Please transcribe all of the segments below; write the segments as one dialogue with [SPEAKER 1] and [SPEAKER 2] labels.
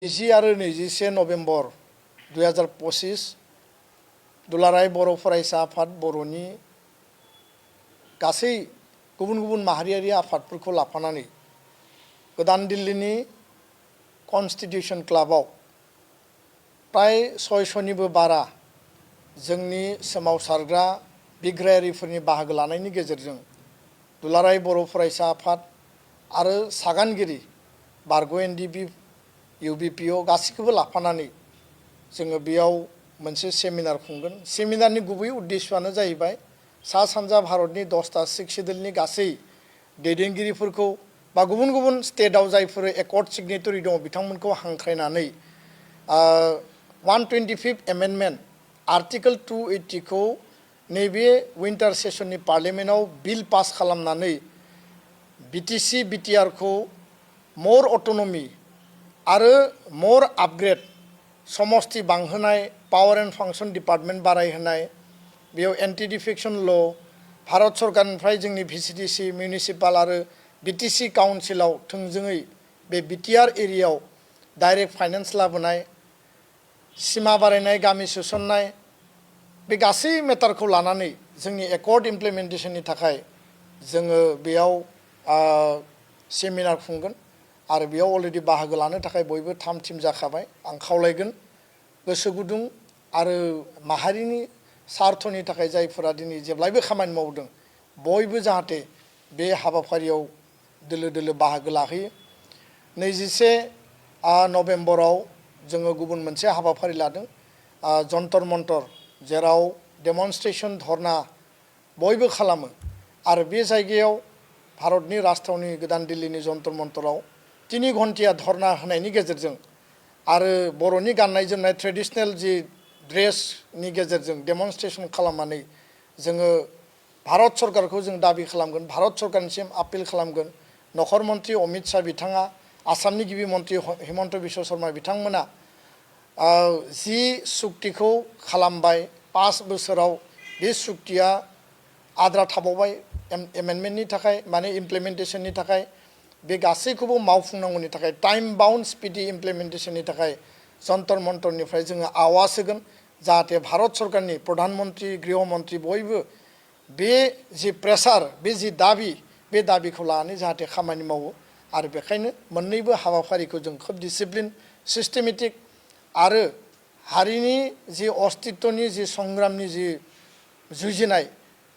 [SPEAKER 1] 21 November 2025 दुलाराय बर' फरायसा आफाद बर'नि गासै गुबुन गुबुन माहारियारि आफादफोरखौ लाफानानै गोदान दिल्लीनि कन्स्टिट्यूशन क्लाबाव प्राय 600निबो बारा जोंनि सोमावसारग्रा बिग्रायारिफोरनि बाहागो लानायनि गेजेरजों दुलाराय बर' फरायसा आफाद आरो सागानगिरि बारग' एनडिपि इउबिपिअ गासैखौबो लाफानानै जोङो बेयाव मोनसे सेमिनार खुंगोन। सेमिनारनि गुबै उद्देश्यआनो जाहैबाय सा सानजा भारतनि 10टा सिख शेड्यूलनि गासै दैदेनगिरिफोरखौ बा गुबुन गुबुन स्टेटआव जायफोर एकर्ड सिगनेटरि दङ बिथांमोनखौ हांख्रायनानै 125th एमेन्डमेन्ट आर्टिकल 280 खौ नैबे विंटार सेसननि पार्लियामेन्टआव बिल पास खालामनानै बिटिसि बिटिआर खौ मोर अटोनमी आरो मोर आपग्रेड समस्ति बांहोनाय पावर एंड फंक्शन डिपार्टमेंट बारायहोनाय बेयाव एंटी डिफेक्शन ल भारत सरकारनिफ्राय जोंनि भिसिडिसि म्युनिसिपाल आरो बिटिसि काउन्सिलाव थोंजोङै बे बिटिआर एरियायाव डाइरेक्ट फाइनेंस लाबोनाय सीमा बारायनाय गामि सोसननाय बे गासै मेटारखौ लानानै जोंनि एकर्ड इमप्लिमेन्टेशननि थाखाय जोङो बेयाव सेमिनार खुंगोन आरो बेयाव अलरेडि बाहागो लानो थाखाय बयबो थाम थिम जाखाबाय। आं खावलायगोन गोसो गुदुं आरो माहारिनि सार्थनि थाखाय जायफोरा दिनै जेब्लायबो खामानि मावदों बयबो जाहाथे बे हाबाफारियाव दोलो दोलो बाहागो लाहैयो। 21 नभेम्बराव जोङो गुबुन मोनसे हाबाफारि लादों जन्तर मन्तर जेराव डेमनस्ट्रेशन धरना बयबो खालामो आरो बे जायगायाव भारतनि राजथावनि गोदान दिल्लीनि जन्तर मन्तराव 3 घन्टिया धरना होनायनि गेजेरजों आरो बर'नि गाननाय जोमनाय ट्रेडिशनेल जि ड्रेसनि गेजेरजों डेमनस्ट्रेशन खालामनानै जोङो भारत सरकारखौ जों दाबि खालामगोन, भारत सरकारनिसिम आपिल खालामगोन। नखर मन्त्रि अमित शाह बिथाङा आसामनि गिबि मन्त्रि हिमन्त बिश्व शर्मा बिथांमोना जि सुक्तिखौ खालामबाय 5 बोसोराव बे सुक्तिया आद्रा थाबावबाय एमेन्डमेन्टनि थाखाय माने इमप्लिमेन्टेशननि थाखाय बे गासैखौबो मावफुंनांगौनि थाखाय टाइम बाउन्ड स्पिडी इमप्लिमेन्टेशननि थाखाय जन्तर मन्तरनिफ्राय जोङो आवाज होगोन जाहाथे भारत सरकारनि प्रधानमन्त्री गृहमन्त्री बयबो बे जि प्रेसार बे जि दाबि बे दाबिखौ लानानै जाहाथे खामानि मावो आरो बेखायनो मोन्नैबो हाबाफारिखौ जों खोब डिसिप्लिन सिस्टेमेटिक आरो हारिनि जि अस्तित्वनि जि संग्रामनि जि जुजिनाय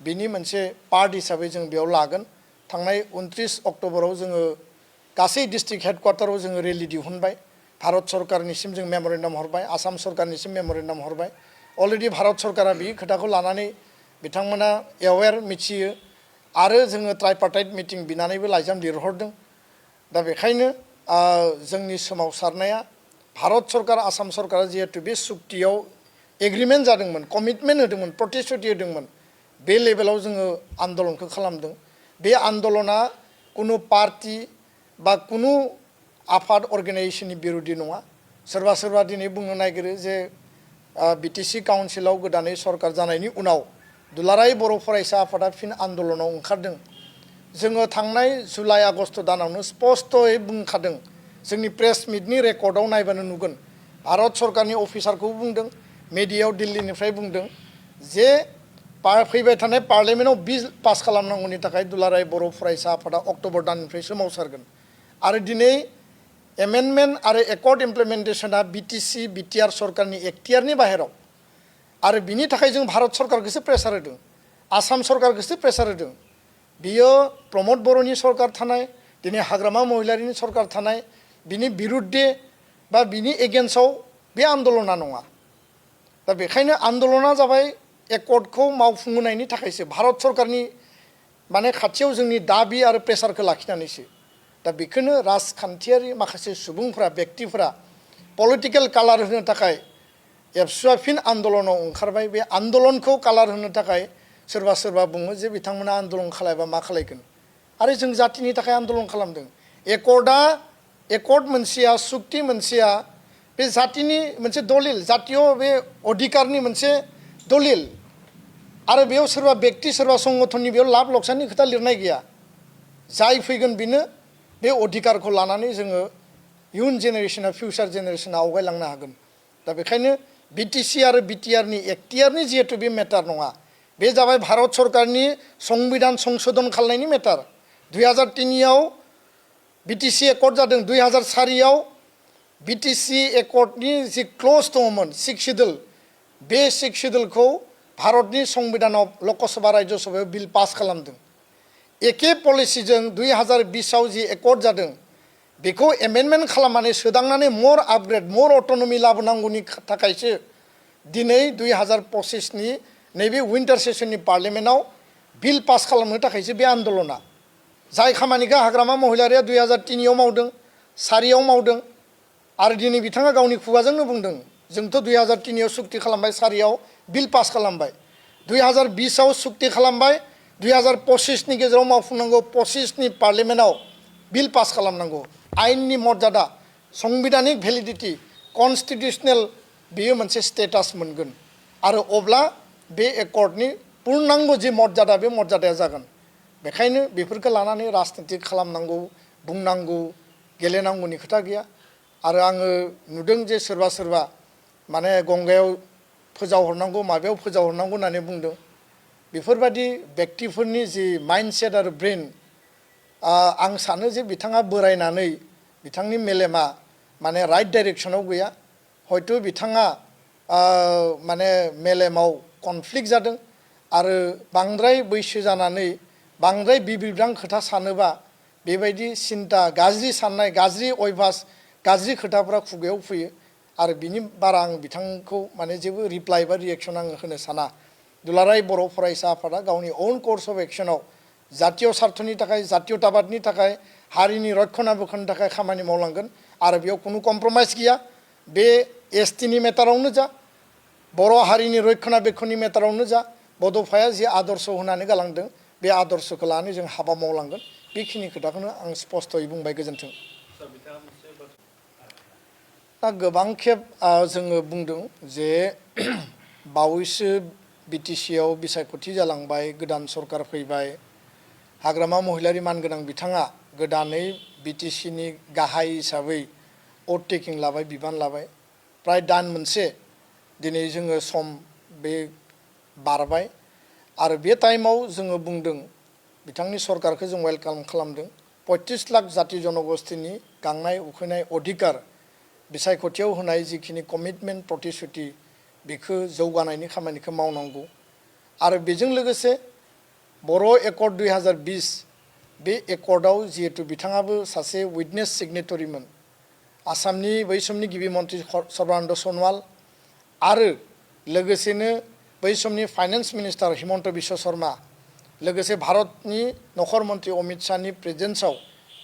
[SPEAKER 1] बिनि मोनसे पार्ट हिसाबै जों बेयाव लागोन। थांनाय 29 अक्ट'बराव जोङो गासै डिस्ट्रिक्ट हेडक्वार्टाराव जोङो रेलि दिहुनबाय, भारत सरकारनिसिम जों मेम'रेन्डाम हरबाय, आसाम सरकारनिसिम मेम'रेन्डाम हरबाय। अलरेडि भारत सरकारा बे खोथाखौ लानानै बिथांमोना एवेर मिथियो आरो जोङो ट्राइपार्टाइट मिटिं बिनानैबो लाइजाम लिरहरदों। दा बेखायनो जोंनि सोमावसारनाया भारत सरकार आसाम सरकारा जिहेतु बे सुक्तियाव एग्रिमेन्ट जादोंमोन, कमिटमेन्ट होदोंमोन, प्रतिश्रुति होदोंमोन, बे लेभेलाव जोङो आन्दलनखौ खालामदों। बे आन्दलना कुनु पार्टी बा कुनु आफाद अर्गेनाइजेशननि बिरुद्ध नङा। सोरबा सोरबा दिनै बुंनो नागिरो जे बिटिसि काउन्सिलाव गोदानै सरकार जानायनि उनाव दुलाराय बर' फरायसा आफादा फिन आन्दलनाव ओंखारदों। जोङो थांनाय जुलाइ आगस्ट दानावनो स्पष्टयै बुंखादों, जोंनि प्रेस मिटनि रेकर्डआव नायबानो नुगोन, भारत सरकारनि अफिसारखौ बुंदों, मेडियायाव दिल्लीनिफ्राय बुंदों जे फैबाय थानाय पार्लियामेन्टआव बिल पास खालामनांगौनि थाखाय दुलाराय बर' फरायसा आफादा अक्ट'बर दाननिफ्राय सोमावसारगोन आरो दिनै एमेन्डमेन्ट आरो एकर्ड इमप्लिमेन्टेशना बिटिसि बिटिआर सरकारनि एखतियारनि बाहेराव आरो बिनि थाखाय जों भारत सरकारखौसो प्रेसार होदों, आसाम सरकारखौसो प्रेसार होदों। बियो प्रमद बर'नि सरकार थानाय, दिनै हाग्रामा महिलारिनि सरकार थानाय, बिनि बिरुद्धे बा बिनि एगेन्स्टआव बे आन्दलना नङा। दा बेखायनो आन्दलना जाबाय एकर्डखौ मावफुंहोनायनि थाखायसो, भारत सरकारनि माने खाथियाव जोंनि दाबि आरो प्रेसारखौ लाखिनानैसो। दा बेखौनो राजखान्थियारि माखासे सुबुंफोरा व्यक्तिफोरा पलिटिकेल कालार होनो थाखाय एबसुआ फिन आन्दलनाव ओंखारबाय। बे आन्दलनखौ कालार होनो थाखाय सोरबा सोरबा बुङो जे बिथांमोना आन्दलन खालायबा मा खालायगोन, आरो जों जातिनि थाखाय आन्दलन खालामदों। एकर्ड मोनसेया सुक्ति मोनसेया बे जातिनि मोनसे दलिल, जातीय बे अधिकारनि मोनसे दलिल आरो बेयाव सोरबा व्यक्ति सोरबा संगठननि बेयाव लाब लक्साननि खोथा लिरनाय गैया। जाय फैगोन बेनो बे अधिकारखौ लानानै जोङो इयुन जेनेरेशना फिउचार जेनेरेशना आवगायलांनो हागोन दा बेखायनो बिटिसि आरो बिटिआरनि एक्टिआरनि जिहेतु बे मेटार नङा बे जाबाय भारत सरकारनि संबिधान संशोधन खालामनायनि मेटार 2003 आव बिटिसि एकर्ड जादों 2004 आव बिटिसि एकर्डनि जि क्लज दङमोन 6 शिड्युल बे 6 शिड्युलखौ भारतनि संबिधानाव लकसभा राज्यसभायाव बिल पास खालामदों एके पलिसिजों 2020 आव जि एकर्ड जादों बेखौ एमेन्डमेन्ट खालामनानै सोदांनानै मोर आपग्रेड मोर अट'नमि लाबोनांगौनि थाखायसो दिनै 2025 नि नैबे विन्टार सेसननि पार्लियामेन्टआव बिल पास खालामनो थाखायसो बे आन्दलना जाय खामानिखौ हाग्रामा महिलारिया 2003 आव मावदों 4 आव मावदों आरो दिनै बिथाङा गावनि खुगाजोंनो बुंदों जोंथ' 2003 आव सुक्ति खालामबाय 4 आव बिल पास खालामबाय 2020 आव सुक्ति खालामबाय 2025 नि गेजेराव मावफुंनांगौ 25 नि पार्लियामेन्टआव बिल पास खालामनांगौ आइननि मर्यादा संबिधानिक भेलिडिटि कन्स्टिटिउसनेल बेयो मोनसे स्टेटास मोनगोन आरो अब्ला बे एकर्डनि पूर्णांग जि मर्यादा बे मर्यादाया जागोन बेखायनो बेफोरखौ लानानै राजनिति खालामनांगौ बुंनांगौ गेलेनांगौनि खोथा गैया आरो आङो नुदों जे सोरबा सोरबा माने गंगायाव फोजावहरनांगौ माबायाव फोजावहरनांगौ होननानै बुंदों बेफोरबायदि व्यक्तिफोरनि जि माइन्डसेट आरो ब्रेन आं सानो जे बिथाङा बोरायनानै बिथांनि मेलेमा माने राइट डाइरेक्सनाव गैया हयथ' बिथाङा माने मेलेमाव कनफ्लिक्ट जादों आरो बांद्राय बैसो जानानै बांद्राय बिबिरां खोथा सानोबा बेबायदि सिन्ता गाज्रि साननाय गाज्रि अयभास गाज्रि खोथाफोरा खुगायाव फैयो आरो बिनि बारा आं बिथांखौ माने जेबो रिप्लाइ बा रिएक्सन आं होनो साना दुलाराय बर' फरायसा आफादा गावनि ओन कर्स अफ एक्शनाव जातीय स्वार्थनि थाखाय जातीयताबादनि थाखाय हारिनि रक्षणाबेक्षणनि थाखाय खामानि मावलांगोन आरो बेयाव कुनु कम्प्रमाइज गैया बे एसटिनि मेटारावनो जा बर' हारिनि रक्षणाबेक्षणनि मेटारावनो जा बड'फाया जि आदर्श होनानै गालांदों बे आदर्शखौ लानानै जों हाबा मावलांगोन बेखिनि खोथाखौनो आं स्पष्टयै बुंबाय गोजोन्थों दा गोबां खेब जोङो बुंदों जे बावैसो बिटिसि आव बिसायख'थि जालांबाय गोदान सरकार फैबाय हाग्रामा महिलारि मानगोनां बिथाङा गोदानै बिटिसिनि गाहाय हिसाबै अथ टेकिं लाबाय बिबान लाबाय प्राय दान मोनसे दिनै जोङो सम बे बारबाय आरो बे टाइमाव जोङो बुंदों बिथांनि सरकारखौ जों वेलकाम खालामदों 35 लाख जाति जनगोष्ठीनि गांनाय उखैनाय अधिकार बिसायख'थियाव होनाय जिखिनि कमिटमेन्ट प्रतिश्रुति बेखौ जौगानायनि खामानिखौ मावनांगौ आरो बेजों लोगोसे बर' एकर्ड 2020 बे एकर्डआव जिहेतु बिथाङाबो सासे उइटनेस सिगनेटरिमोन आसामनि बै समनि गिबि मन्त्रि सर्बानन्द सनवाल आरो लोगोसेनो बै समनि फाइनेन्स मिनिस्टार हिमन्त बिश्व शर्मा लोगोसे भारतनि नखर मन्त्रि अमित शाहनि प्रेजेन्सआव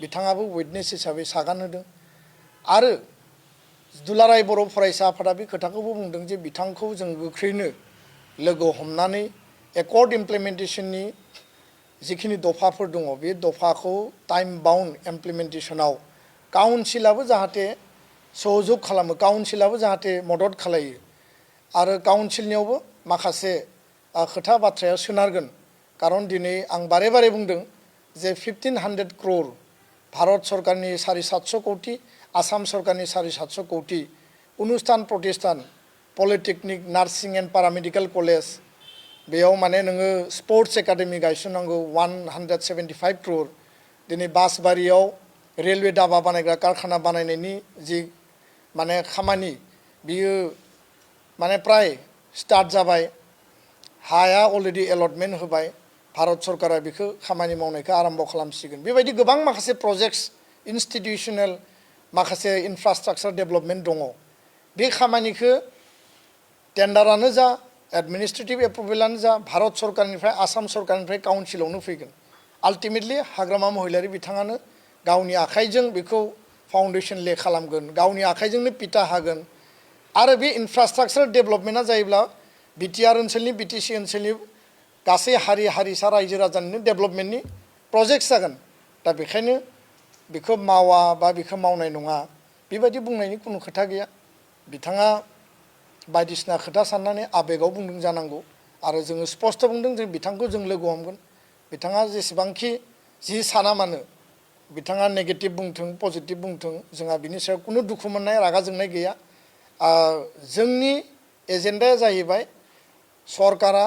[SPEAKER 1] बिथाङाबो उइटनेस हिसाबै सागान होदों आरो दुलाराय बर' फरायसा आफादा बे खोथाखौबो बुंदों जे बिथांखौ जों गोख्रैनो लोगो हमनानै एकर्ड इमप्लिमेन्टेसननि जिखिनि दफाफोर दङ बे दफाखौ टाइम बाउन्ड इमप्लिमेन्टेसनाव काउन्सिलाबो जाहाथे सहयोग खालामो काउन्सिलाबो जाहाथे मदद खालायो आरो काउन्सिलनियावबो माखासे खोथा बाथ्राया सोनारगोन खारन दिनै आं बारे बारे बुंदों जे 1500 crore भारत सरकारनि 750 कोटी आसाम सरकारनि 750 कोटी अनुष्ठान प्रतिष्ठान polytechnic nursing and paramedical college बेयाव माने नोङो स्पर्ट्स एकाडेमि गायसननांगौ 175 crore दिनै बासबारियाव रेलवे दाबा बानायग्रा कारखाना बानायनायनि जि माने खामानि बियो माने प्राय स्टार्ट जाबाय हाया अलरेडि एलटमेन्ट होबाय भारत सरकारा बेखौ खामानि मावनायखौ आरम्भ खालामसिगोन बेबायदि गोबां माखासे प्रजेक्ट्स इन्स्टिटिउसनेल माखासे इनफ्रास्ट्राक्चार डेभेलपमेन्ट दङ बे खामानिखौ टेन्डारानो जा एडमिनिस्ट्रेटिभ एप्रुभेलानो जा भारत सरकारनिफ्राय आसाम सरकारनिफ्राय काउन्सिलावनो फैगोन आल्टिमेटलि हाग्रामा महिलारि बिथाङानो गावनि आखाइजों बेखौ फाउन्डेसन ले खालामगोन गावनि आखाइजोंनो पिटा हागोन आरो बे इनफ्रास्ट्राक्चार डेभेलपमेन्टआ जायोब्ला बिटिआर ओनसोलनि बिटिसि ओनसोलनि गासै हारि हारिसा रायजो राजानिनो डेभेलपमेन्टनि प्रजेक्ट जागोन दा बेखायनो बेखौ मावा बा बेखौ मावनाय नङा बेबायदि बुंनायनि कुनु खोथा गैया बिथाङा बायदिसिना खोथा साननानै आबेगाव बुंदों जानांगौ आरो जोङो स्पष्ट बुंदों जों बिथांखौ जों लोगो हमगोन बिथाङा जेसेबांखि जि साना मानो बिथाङा नेगेटिभ बुंथों पजिटिभ बुंथों जोंहा बिनि सायाव कुनु दुखु मोननाय रागा जोंनाय गैया जोंनि एजेन्डाया जाहैबाय सरकारा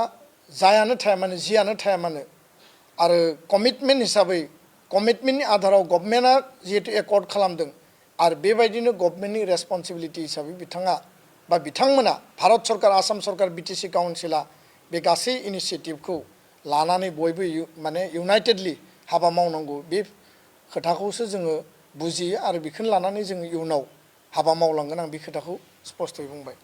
[SPEAKER 1] जायानो थाया मानो जियानो थाया मानो आरो कमिटमेन्ट हिसाबै कमिटमेन्टनि आधाराव गभर्नमेन्टआ जिहेतु एकर्ड खालामदों आरो बेबायदिनो गभर्नमेन्टनि रेसपन्सिबिलिटि हिसाबै बिथाङा बा बिथांमोना भारत सरकार आसाम सरकार बिटिसि काउन्सिला बे गासै इनिसिएटिभखौ लानानै बयबो माने इउनाइटेडलि हाबा मावनांगौ बे खोथाखौसो जोङो बुजियो आरो बेखौनो लानानै जोङो इयुनाव हाबा मावलांगोन आं बे खोथाखौ स्पष्टयै बुंबाय।